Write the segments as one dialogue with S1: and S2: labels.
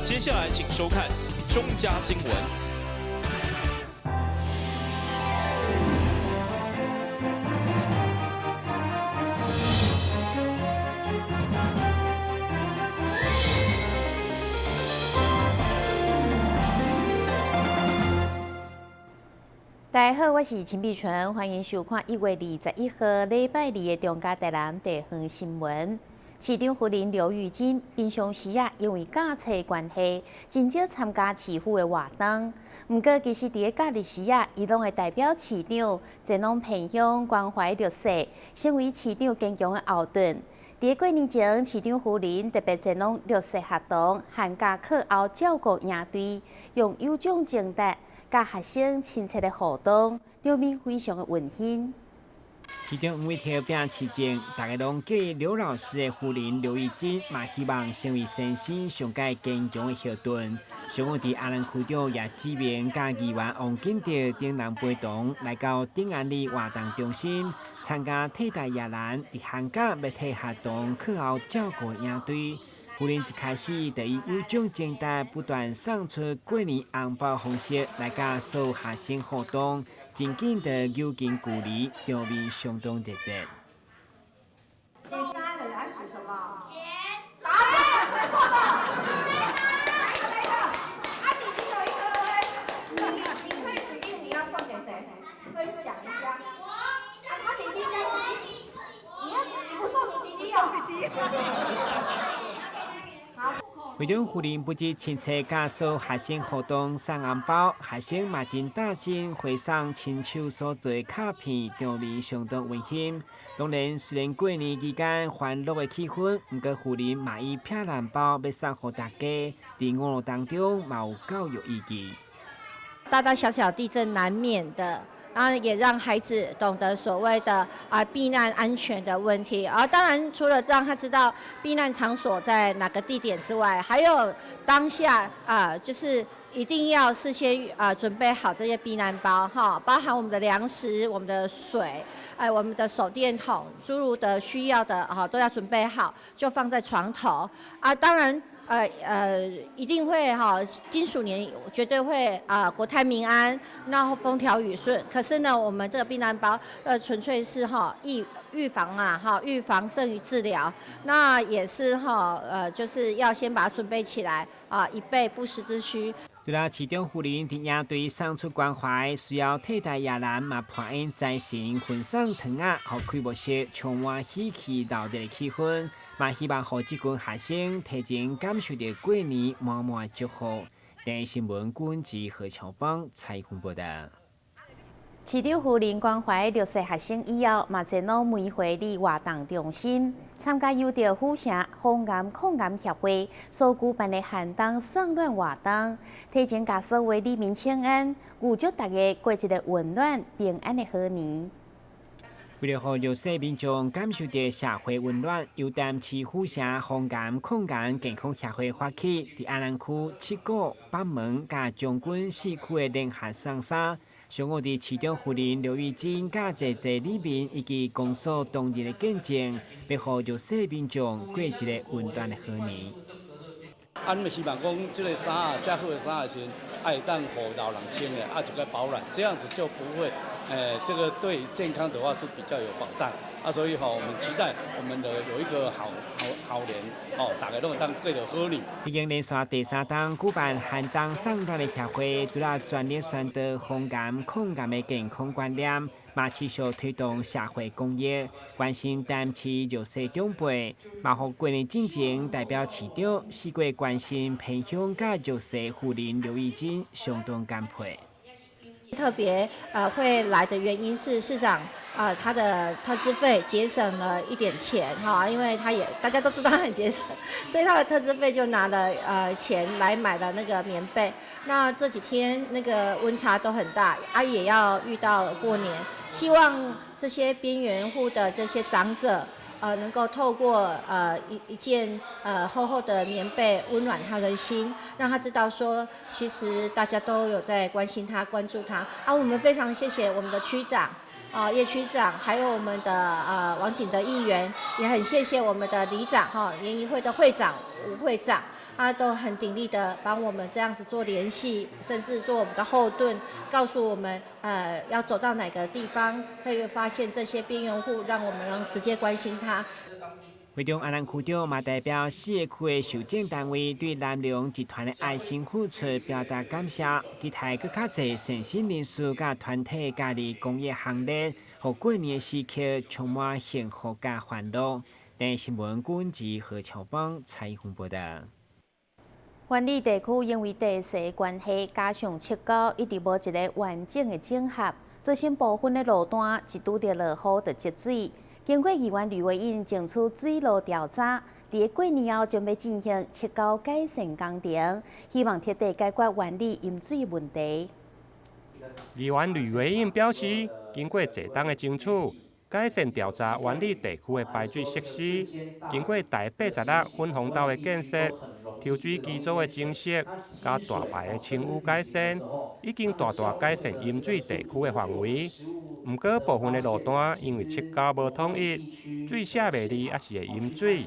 S1: 接下來請收看中嘉新聞。
S2: 大家好，我是陳碧純，歡迎收看1月21號禮拜二的中嘉台南地方新聞。市長夫人劉玉珍平常時啊，因為駕車關係，真少參加市府的活動。毋過，其實佇咧假日時啊，伊攏會代表市長前往偏鄉關懷弱勢，成為市長堅強的後盾。佇咧過年前，市長夫人特別前往弱勢學童寒假課後照顧營隊，用有獎徵答，佮學生親切的互動，場面非常的溫馨。
S3: 市長黃偉哲拚市政，大家攏記劉老師的夫人劉玉珍，嘛希望成為先生上蓋堅強的後盾。上午佇阿南區長葉志明佮議員王金德等人陪同來到頂安里活動中心，參加替代役男佇寒假欲替學童課後照顧營隊。夫人一開始就以有獎徵答，不斷送出過年紅包方式來佮所有學生互動。真緊就扭緊距離，場面相當熱熱。
S4: 第三個愛屬什麼？
S5: 錢。
S4: 答對了，誰說的？來一個，來一個。阿弟弟有一個，你可以指定你要送給誰，分享一下。
S5: 我。
S4: 啊，他弟弟跟你，你要你不送你弟弟哦。
S3: 會長夫人不止親切佮所有學生互動送紅包，學生嘛真大聲回送親手所做的卡片，場面相當溫馨。當然，雖然過年期間歡樂的氣氛，毋過夫人嘛以避難包欲送予大家，佇網路當中嘛有教育意義。
S6: 大大小小地震難免的。然後也讓孩子懂得所謂的啊避難安全的問題，而當然除了讓他知道避難場所在哪個地點之外，還有當下啊，就是一定要事先啊準備好這些避難包哈，包含我們的糧食、我們的水、哎我們的手電筒，諸如的需要的哈都要準備好，就放在床頭啊。當然。一定會哈，金鼠年絕對會啊，國泰民安，然後風調雨順。可是呢，我們這個避難包，純粹是哈預防啊，哈，預防勝於治療。那也是哈，就是要先把它準備起來啊，以備不時之需。
S3: 除了市長夫人佇營隊送出關懷，需要替代役男嘛盼𪜶財神分送糖仔，予開幕式充滿喜氣鬧熱的氣氛，嘛希望予這群學生提前感受著過年滿滿祝福。電視新聞郭志何巧芳採訪報導。
S2: 市長夫人關懷弱勢學生以後，嘛前往梅花里活動中心參加由著府城防癌抗癌協會所舉辦的寒冬送暖活動，提前共所有里民請安，預祝大家過一个溫暖平安的好年。
S3: 為了予弱勢民眾感受著社會溫暖，由台南市府城防癌抗癌健康協會發起，佇阿南區七股、北門佮將軍四區的聯合送衫。上午佇市長夫人劉玉珍佮濟濟里民以及公所同仁的見證，欲予弱勢民眾過一个溫暖的好年。
S7: 啊，阮希望講，這个衫啊，遮好的衫的時陣，愛當予老人穿的，啊，就較保暖，這樣子就不會，這個對健康的話是比較有保障。啊，所以吼，我們期待我們的有一個好好好年，吼，大家攏會當過著好年。
S3: 已經連續第三冬舉辦寒冬送暖的協會，除了全力宣導防癌抗癌的健康觀念，嘛持續推動社會公益，關心台南市弱勢長輩，嘛予過年進前代表市長四過關心偏鄉佮弱勢婦人劉玉珍相當感佩。
S6: 特別會來的原因是市長啊，他的特資費節省了一點錢哈，因為他也大家都知道他很節省，所以他的特資費就拿了錢來買了那個棉被。那這幾天那個溫差都很大，啊也要遇到過年，希望這些邊緣戶的這些長者，能夠透過一件厚厚的棉被溫暖他的心，讓他知道說，其實大家都有在關心他、關注他。啊，我們非常謝謝我們的區長，啊葉區長，還有我們的王景德議員，也很謝謝我們的里長哈聯誼會的會長吳會長，他都很鼎力的幫我們這樣子做聯繫，甚至做我們的後盾，告訴我們要走到哪個地方可以發現這些邊緣戶，讓我們能直接關心他。
S3: 會中阿蘭區長嘛代表四個區的受贈單位對南隆集團的愛心付出表達感謝，期待閣較濟善心人士佮團體加入公益行列，予過年的時刻充滿幸福佮歡樂。電視新聞郭文何巧邦採訪報道。
S2: 灣里地區因為地勢關係，加上測溝一直無一个完整的整合，造成部分的路段一拄著落雨就積水。經過議員呂維穎爭取水路調查，佇過年後將欲進行測溝改善工程，希望徹底解決灣里淹水問題。
S5: 議員呂維穎表示，經過濟冬的爭取，改善調查灣里地區的排水設施，經過台86分洪道的建設、抽水機組的增設，佮大排的清淤改善，已經大大改善淹水地區的範圍。毋過部分的路段因為測溝無統一，水寫袂利，猶是會淹水。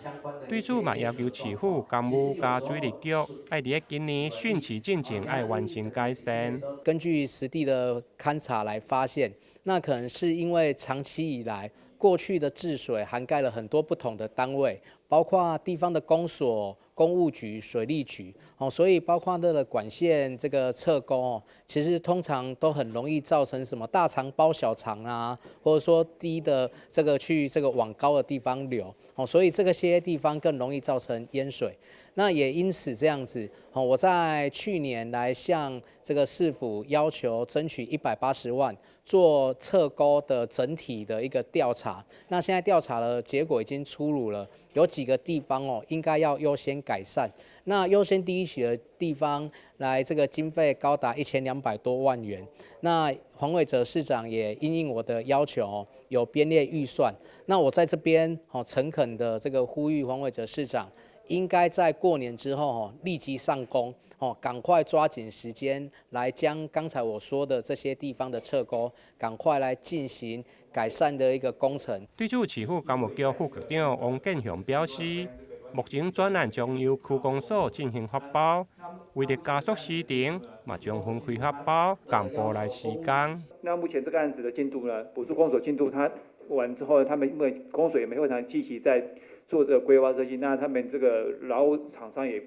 S5: 對此嘛要求市府工務佮水利局，愛佇咧今年汛期進前愛完成改善。
S8: 根據實地的勘察來發現，那可能是因為長期以來過去的治水涵蓋了很多不同的單位，包括地方的公所、工務局、水利局，哦，所以包括這個管線這個測溝哦，其實通常都很容易造成什麼大腸包小腸啊，或者說低的這個去這個往高的地方流，哦，所以這個些地方更容易造成淹水。那也因此這樣子，哦，我在去年來向這個市府要求爭取180萬做測溝的整體的一個調查。那現在調查的結果已經出爐了，有幾個地方哦，應該要優先改善。那優先第一期的地方，來這個經費高達1200多萬元。那黃偉哲市長也因應我的要求，有編列預算。那我在這邊哦，誠懇的這個呼籲黃偉哲市長，應該在過年之後哦，立即上工哦，趕快抓緊時間來將剛才我說的這些地方的測溝，趕快來進行改善的一個工程。
S5: 對此，市府工務局副局長王建雄表示，目前專案將由區公所進行發包，為了加速時程，嘛將分開發包，同步來施工。
S9: 那目前這個案子的進度呢？補助公所進度，他完之後，他們因為公所也沒非常積極在做這個規劃設計，那他們這個勞務廠商也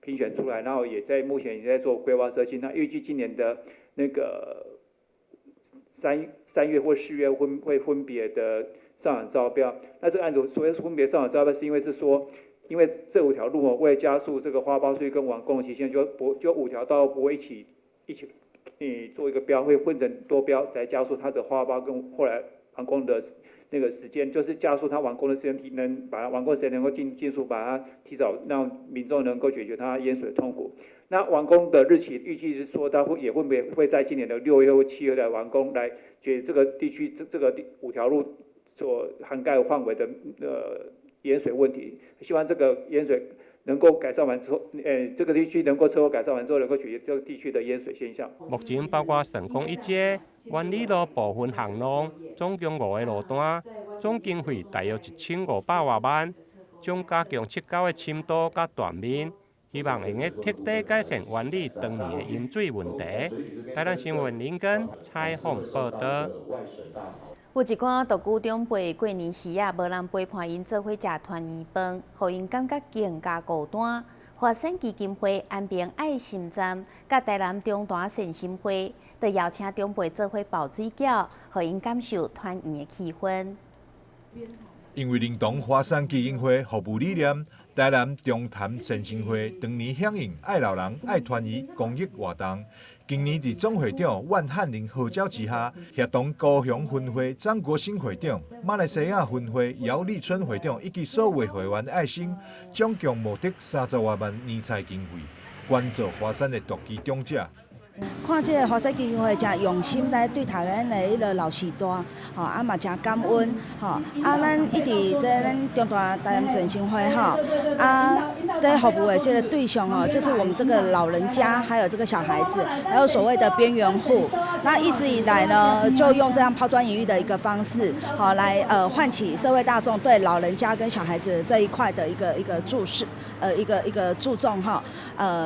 S9: 評選出來，然後也在目前也在做規劃設計。那預計今年的那個3月或4月會分別的上場招標。那這個案子所謂分別上場招標，是因為是說，因為這五條路哦，為了加速這個發包稅跟完工的期限，就不就五條道不會一起，你做一個標，會分成多標來加速它的發包跟後來完工的那個時間，就是加速它完工的時間，能把它完工的時間能夠盡速把它提早，讓民眾能夠解決它淹水的痛苦。那完工的日期預計是說，它會也會不會在今年的6月或7月來完工，來解決這個地區這個五條路所涵蓋範圍的淹水問題。希望這個淹水能夠改善完之後，這個地區能夠徹底改善完之後，能夠解決這個地區的淹水現象。
S5: 目前包括成功一街、灣里路部分巷弄，總共五个路段，總經費大約1500外萬，將加強測溝的深度佮斷面，希望會用徹底改善灣里長年的淹水問題。台南新聞林根採訪報道。
S2: 有一寡獨居長輩過年時啊，無人陪伴𪜶做伙食團圓飯，予𪜶感覺更加孤單。華山基金會安平愛心站佮台南中大善心會，就邀請長輩做伙包水餃，予𪜶感受團圓的氣氛。
S10: 因為認同華山基金會服務理念，台南中潭善心會當年響應愛老人、愛團圓公益活動。今年佇總會長萬漢林號召之下，協同高雄分會張國興會長、馬來西亞分會姚立春會長以及所有會員的愛心，總共募得30外萬年菜經費，捐助華山的獨居長者。
S11: 看這个華山基金會誠用心來對待咱的彼个老序大，吼啊嘛誠感恩，吼啊咱一直在咱中大台南善心會吼啊。在服務的這個對象哦，就是我們這個老人家，還有這個小孩子，還有所謂的邊緣戶。那一直以來呢，就用這樣拋磚引玉的一個方式，好來喚起社會大眾對老人家跟小孩子這一塊的一個注視，一個注重哈。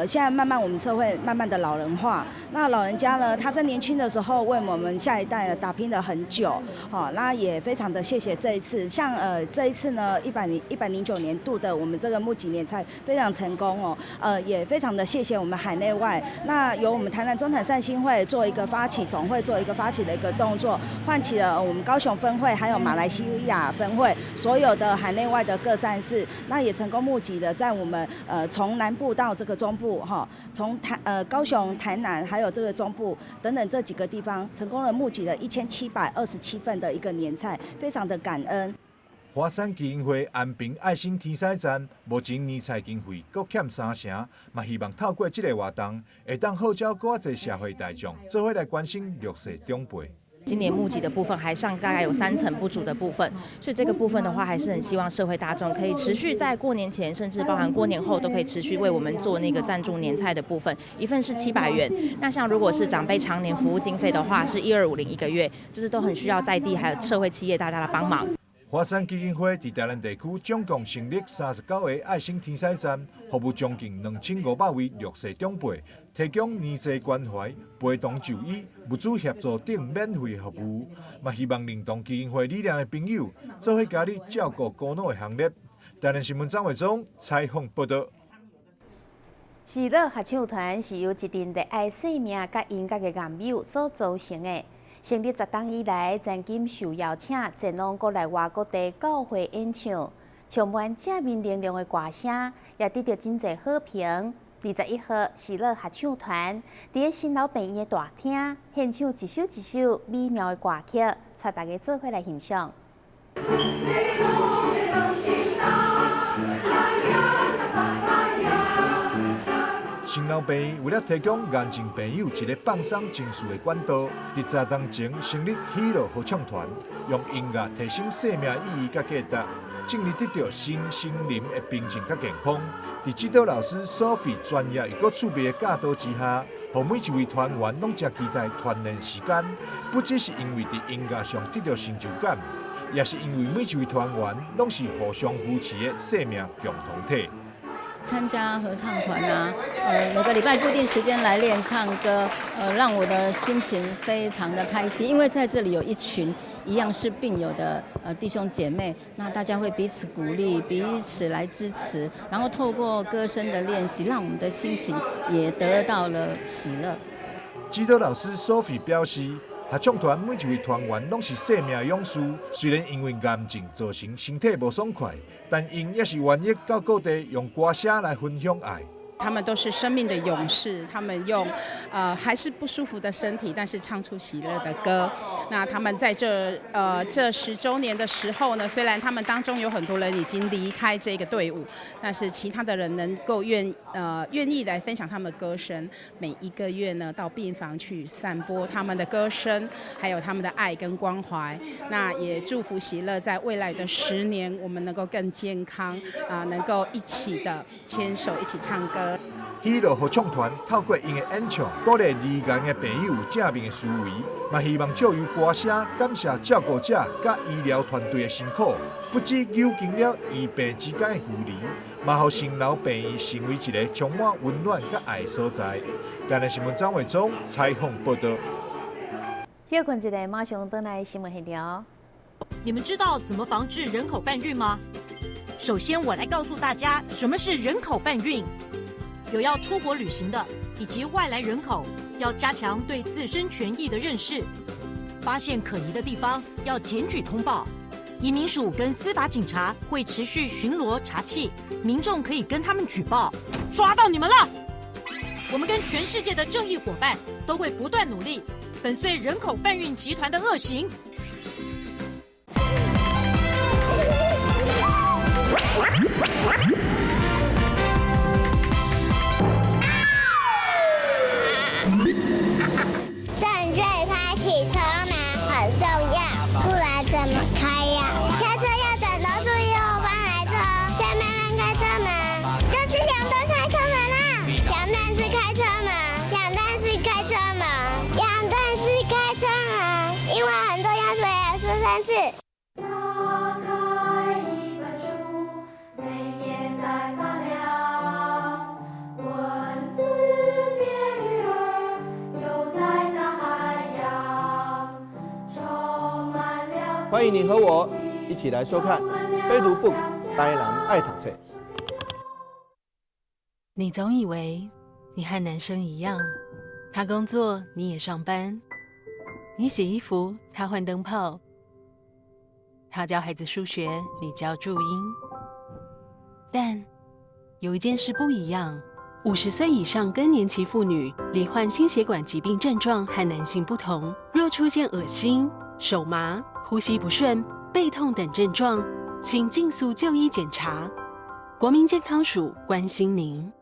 S11: 現在慢慢我們社會慢慢的老人化，那老人家呢，他在年輕的時候為我們下一代打拼了很久，好，那也非常的謝謝這一次，像這一次呢，109年度的我們這個募集年菜非常成功哦，也非常的謝謝我們海內外，那由我們台南中坦善心會做一個發起總會做一個發起的一個動作，喚起了我們高雄分會還有馬來西亞分會所有的海內外的各善士，那也成功募集了在我們從南部到這個中部哈，從高雄、台南還有這個中部等等這幾個地方，成功的募集了1727份的一個年菜，非常的感恩。
S10: 華山基金會安平愛心天使站目前年菜經費閣欠三成，嘛希望透過這個活動，會當號召閣較濟社會大眾做伙來關心弱勢長輩。
S12: 今年募集的部分還上大概有三成不足的部分，所以這個部分的話，還是很希望社會大眾可以持續在過年前，甚至包含過年後，都可以持續為我們做那個贊助年菜的部分。一份是700元，那像如果是長輩常年服務經費的話，是1250一個月，就是都很需要在地還有社會企業大家的幫忙。
S10: 華山基金會佇台南地區總共成立39個愛心天使站，服務將近2500位弱勢長輩，提供年節關懷、陪同就醫、物資協助等免費服務。嘛希望認同基金會理念的朋友，做伙加入照顧孤老的行列。台南新聞張偉忠採訪報道。
S2: 喜樂合唱團是由一陣熱愛生命佮音樂的癌友所組成的。成立10冬以來，曾經受邀請前往國內外各地教會演唱，充滿正面能量的歌聲，也得到真濟好評。21號，喜樂合唱團佇新老病院的大廳獻唱一首一首美妙的歌曲，帶大家做伙來欣賞。
S10: 新老病院為了提供癌症病友一個放鬆情緒的管道，佇10冬前成立喜樂合唱團，用音樂提升生命意義佮價值，進而得到身心靈的平靜佮健康。佇指導老師 Sophie 專業又閣趣味的教導之下，予每一位團員攏誠期待團練時間，不只是因為佇音樂上得到成就感，也是因為每一位團員攏是互相扶持的生命共同體。
S13: 參加合唱團啊，每個禮拜固定時間來練唱歌，讓我的心情非常的開心，因為在這裡有一群一樣是病友的弟兄姐妹，那大家會彼此鼓勵，彼此來支持，然後透過歌聲的練習，讓我們的心情也得到了喜樂。
S10: 指導老師 Sophie 表示，合唱團每一位團員攏是生命勇士，雖然因為癌症造成身體無爽快，但𪜶也是願意到各地用歌聲來分享愛。
S14: 他們都是生命的勇士，他們用還是不舒服的身體，但是唱出喜樂的歌。那他們在這10週年的時候呢，雖然他們當中有很多人已經離開這個隊伍，但是其他的人能夠願意來分享他們的歌聲，每一個月呢到病房去散播他們的歌聲，還有他們的愛跟關懷。那也祝福喜樂在未來的10年，我們能夠更健康啊，能夠一起的牽手一起唱歌。
S10: 喜樂合唱團透過𪜶的演唱，鼓勵罹癌的病友有正面的思維，嘛希望藉由歌聲感謝照顧者佮醫療團隊的辛苦，不只扭近了醫病之間的距離，嘛予新老病院成為一個充滿溫暖佮愛的所在。台南新聞張偉忠採訪報道。
S2: 歇睏一下，馬上轉來新聞現場。
S15: 你們知道怎麼防治人口販運嗎？首先，我來告訴大家什麼是人口販運。有要出國旅行的，以及外來人口，要加強對自身權益的認識。發現可疑的地方，要檢舉通報。移民署跟司法警察會持續巡邏查緝，民眾可以跟他們舉報。抓到你們了！我們跟全世界的正義夥伴都會不斷努力，粉碎人口販運集團的惡行。
S16: 正確開啟車門很重要，不然怎麼開呀？下車要轉頭注意後方來車，再慢慢開車門。這是小
S17: 歡迎你和我一起來收看《非讀 book 台南愛讀冊》。
S18: 你總以為你和男生一樣，他工作你也上班，你洗衣服他換燈泡，他教孩子數學你教注音。但有一件事不一樣：50歲以上更年期婦女罹患心血管疾病症狀和男性不同，若出現噁心、手麻、呼吸不順、背痛等症狀，請盡速就醫檢查。國民健康署關心您。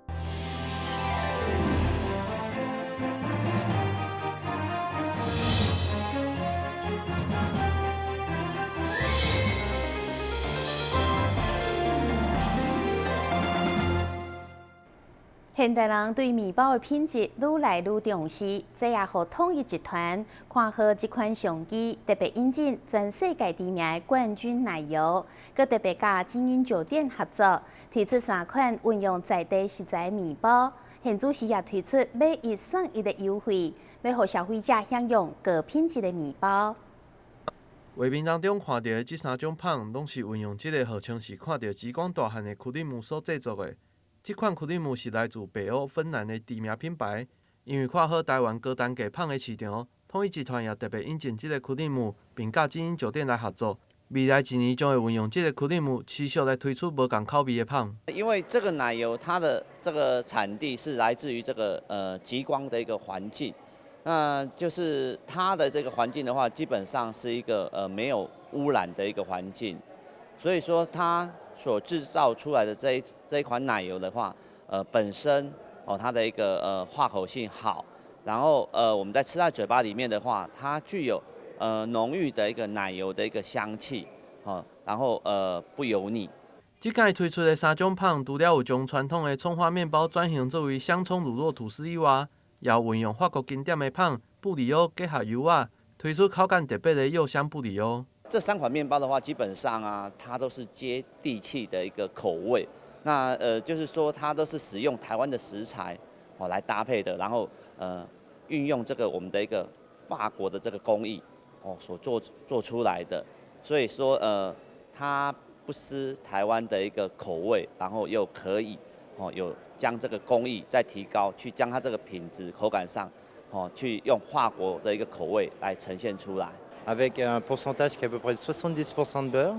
S2: 現代人對麵包的品質愈來愈重視，這也予統一集團看好這款商機，特別引進全世界知名的冠軍奶油，閣特別佮晶英酒店合作，推出三款運用在地食材麵包。現主時也推出買一送一的優惠，欲予消費者享用高品質的麵包。
S19: 畫面當中看著的這三種麭，攏是運用這个號稱是看著極光大漢的曲姆所製作的。這款曲姆是來自北歐芬蘭的知名品牌，因為看好台灣高單價麭的市場，統一集團也特別引進這个曲姆，並佮晶英酒店來合作。未來一年將會運用這个曲姆持續來推出無仝口味的麭。
S20: 因為這個奶油它的這個產地是來自於這個極光的一個環境，那就是它的這個環境的話，基本上是一個沒有污染的一個環境，所以說它所製造出來的這一款奶油的話，本身哦它的一個化口性好，然後我們在吃在嘴巴裡面的話，它具有濃郁的一個奶油的一個香氣，哦，然後不油膩。
S19: 這屆推出的三種麭，除了有將傳統的蔥花麵包轉型作為香蔥乳酪吐司以外，也有運用法國經典的麭布里歐結合油仔，推出口感特別的柚香布里歐。
S20: 這三款麵包的話，基本上啊，它都是接地氣的一個口味。那就是說它都是使用台灣的食材哦來搭配的，然後運用這個我們的一個法國的這個工藝哦所做出來的。所以說它不失台灣的一個口味，然後又可以哦有將這個工藝再提高，去將它這個品質口感上哦去用法國的一個口味來呈現出來。
S21: Avec un pourcentage qui est à peu près de 70% de beurre.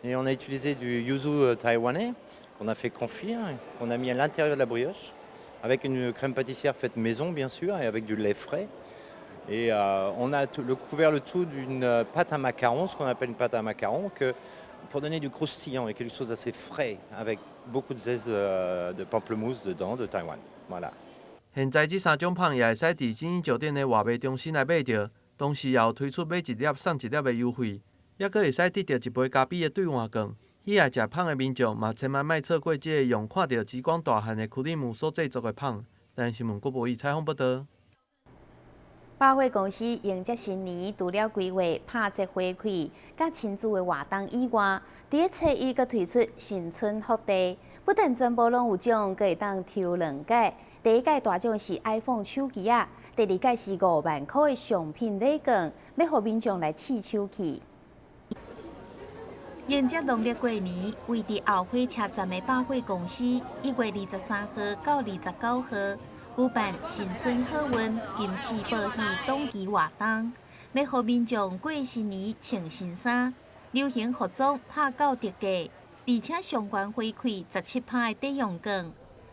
S21: Et on a utilisé du yuzu taïwanais qu'on a fait confire, qu'on a mis à l'intérieur de la brioche, avec une crème pâtissière faite maison bien sûr, et avec du lait frais. Et on a couvert le tout d'une pâte à macarons, ce qu'on appelle une pâte à macarons, que, pour donner du croustillant et quelque chose d'assez frais, avec beaucoup de zeste de pamplemousse dedans, de Taïwan. Voilà.
S19: 現在這三種麭也會使佇晶英酒店的外賣中心來買著。同時也有推出買一粒送一粒的優惠，抑閣會使得著一杯咖啡的兌換券。喜愛食麭的民眾嘛，千萬莫錯過這个用看著極光大漢的曲姆所製作的麭。台新聞郭博義採訪報導。
S2: 百貨公司迎接新年，除了規劃拍折回饋、佮親子的活動以外，佇咧初一閣推出新春福袋，不但全部攏有獎，閣會當抽兩屆。第一屆大獎是 iPhone 手機仔，第二屆是5萬箍的商品禮券，欲予民眾來試手氣。迎接農曆過年，位佇後火車站的百貨公司，1月23號到29號舉辦新春好運金市報喜檔期活動，欲予民眾過新年穿新衫，流行服裝拍九折價，而且相關回饋17%的抵用券。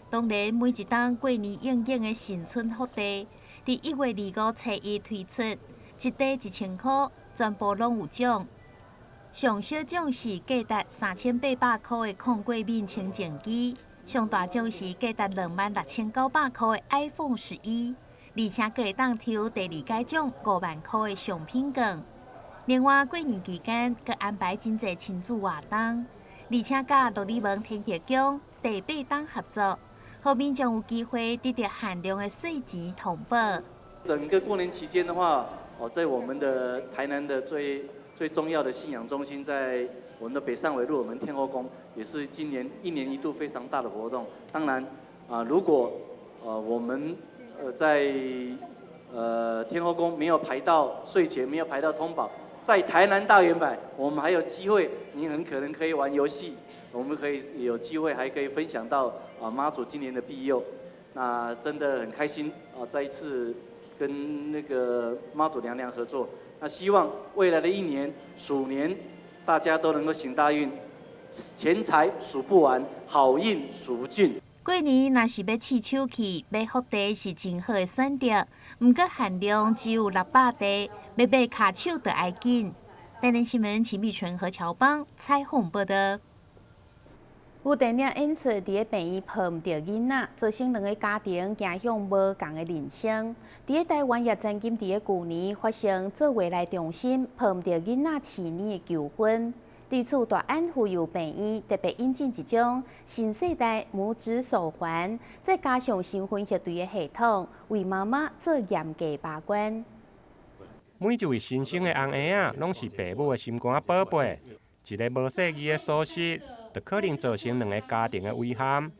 S2: 當然，每一冬過年應景的新春福袋，佇1月25初一推出，一袋1000箍，全部攏有獎。上小獎是價值3800箍的抗過敏清淨機，上大獎是價值26,900箍的 iPhone 11，而且閣會當抽第二階獎5萬箍的商品券。另外，過年期間閣安排真濟親子活動，而且佮鱸魚門天后宮第八冬合作，予民眾有機會得著限量的稅錢銅寶。
S22: 整個過年期間的話，哦，在我們的台南的最最重要的信仰中心，在我們的北上尾路，我們天後宮，也是今年一年一度非常大的活動。當然，啊，如果我們在天后宮沒有排到稅錢，沒有排到通寶，在台南大远百，我們還有機會，您很可能可以玩遊戲，我們可以有機會還可以分享到啊媽祖今年的庇佑，那真的很開心啊！再一次跟那個媽祖娘娘合作，那希望未來的一年鼠年，大家都能夠行大運，錢財數不完，好運數不盡。
S2: 過年若是欲試手氣，買福袋是真好的選擇。毋過限量只有600袋，欲買跤手就愛緊。台南新聞秦碧純何喬邦採訪報道。有電影演出佇咧病院抱毋著囡仔，造成兩个家庭走向無仝的人生。佇咧台灣也曾經佇咧舊年發生做未來中心抱毋著囡仔飼奶的糾紛。對此，大安婦幼病院特別引進一種新世代母子手環，再加上身份核對的系統，為媽媽做嚴格把關。
S5: 每一位新生的翁嬰仔，攏是爸母的心肝寶貝。一个無細膩的疏失，就可能造成兩个家庭的遺憾。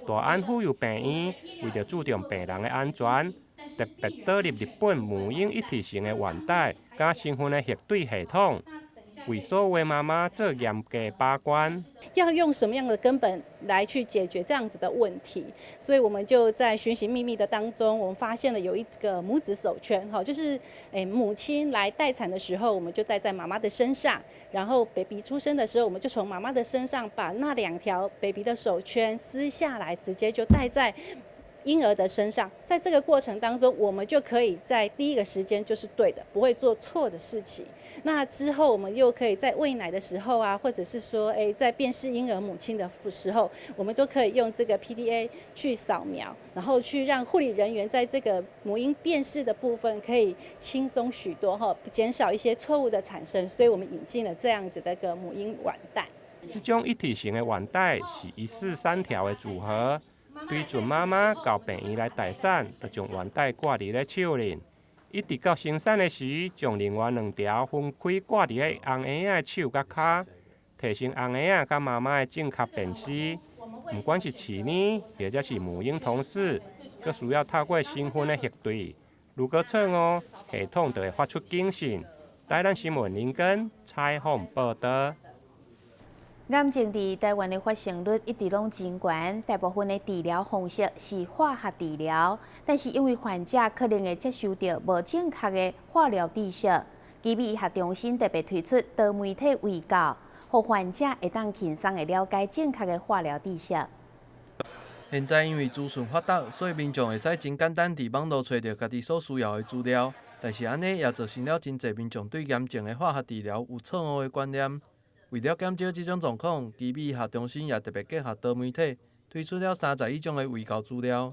S5: 大安婦幼病院為著注重病人的安全，特別導入日本母嬰一體型的腕帶，佮身份的核對系統。為所有的媽媽做嚴格把關，
S1: 要用什麼樣的根本來去解決這樣子的問題？所以我們就在尋尋覓覓的當中，我們發現了有一個母子手圈，哈，就是母親來待產的時候，我們就戴在媽媽的身上，然後 baby 出生的時候，我們就從媽媽的身上把那兩條 baby 的手圈撕下來，直接就戴在嬰兒的身上。在這個過程當中，我們就可以在第一個時間就是對的，不會做錯的事情。那之後，我們又可以在餵奶的時候啊，或者是說，在辨識嬰兒母親的時候，我們就可以用這個 PDA 去掃描，然後去讓護理人員在這個母嬰辨識的部分可以輕鬆許多，哈，減少一些錯誤的產生。所以我們引進了這樣子的一個母嬰腕帶。
S5: 這種一體型的腕帶是一式三條的組合。對準媽媽到病院來待產，就將腕帶掛佇咧手裡，一直到生產的時，將另外兩條分開掛佇咧翁嬰仔的手佮跤，提升翁嬰仔佮媽媽的正確辨識。毋管是飼奶，或者是母嬰同室，閣需要透過身份的核對。如果錯誤，系統就會發出警訊。台南新聞林根採訪報道。
S2: 癌症佇台灣的發生率一直攏真懸，大部分的治療方式是化學治療，但是因為患者可能會接受著無正確的化療知識，奇美醫學中心特別推出多媒體衛教，予患者會當輕鬆的了解正確的化療知識。
S19: 現在因為資訊發達，所以民眾會使真簡單佇網路揣著家己所需要的資料，但是按呢也造成了真濟民眾對癌症的化學治療有錯誤的觀念。為了減少這種狀況，奇美醫學中心也特別結合多媒體，推出了31種的衛教資料，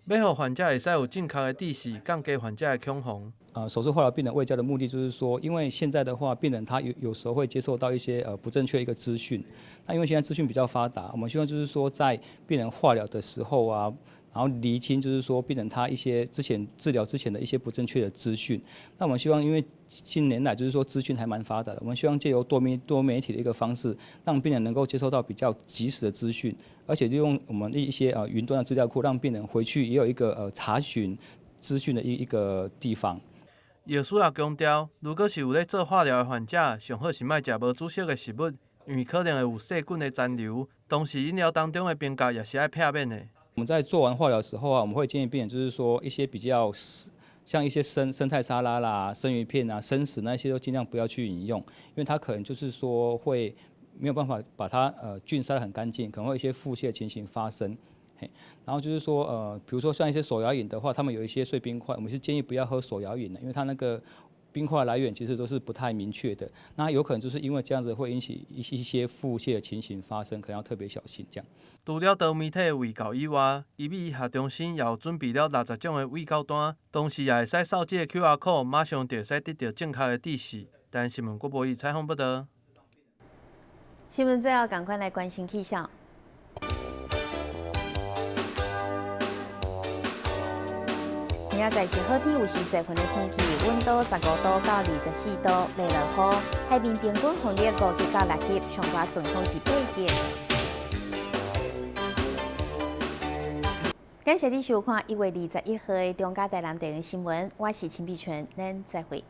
S19: 欲予患者會使有正確的知識，降低患者的恐慌。
S9: 手術化療病人衛教的目的就是說，因為現在的話，病人他有時候會接受到一些不正確一個資訊。那因為現在資訊比較發達，我們希望就是說，在病人化療的時候啊，然後釐清就是說病人他一些之前治療之前的一些不正確的資訊。那我們希望，因為近年來就是說資訊還蠻發達的，我們希望借由多媒體的一個方式，讓病人能夠接收到比較及時的資訊，而且利用我們一些雲端的資料庫，讓病人回去也有一個查詢資訊的一個地方。
S19: 藥師也強調，如果是有咧做化療的患者，上好是莫食無煮熟的食物，因為可能會有細菌的殘留。同時，飲料當中的冰膠也是愛避免的。
S9: 我們在做完化療時候啊，我們會建議病人就是說一些比較像一些生菜沙拉啦、生魚片啊、生食那些都盡量不要去飲用，因為它可能就是說會沒有辦法把它菌殺得很乾淨，可能會有一些腹瀉情形發生。然後就是說比如說像一些手搖飲的話，他們有一些碎冰塊，我們是建議不要喝手搖飲的，因為它那個冰塊來源其實都是不太明確的，那有可能就是因為這樣子會引起一些腹瀉的情形發生，可能要特別小心這樣。
S19: 除了多媒體的衛教以外，奇美醫學中心也有準備了60種的衛教單，同時也會使掃這个 QR code，馬上就會使得到正確的知識。台新聞郭博宇採訪報道。
S2: 新聞最後，趕快來關心氣象。明仔載是好天，有時濟雲的天氣，溫度15度到24度，袂落雨。海面平均風力5級到6級，上大陣風是8級。感謝你收看1月21號的中嘉台南電視新聞，我是陳碧純，咱再會。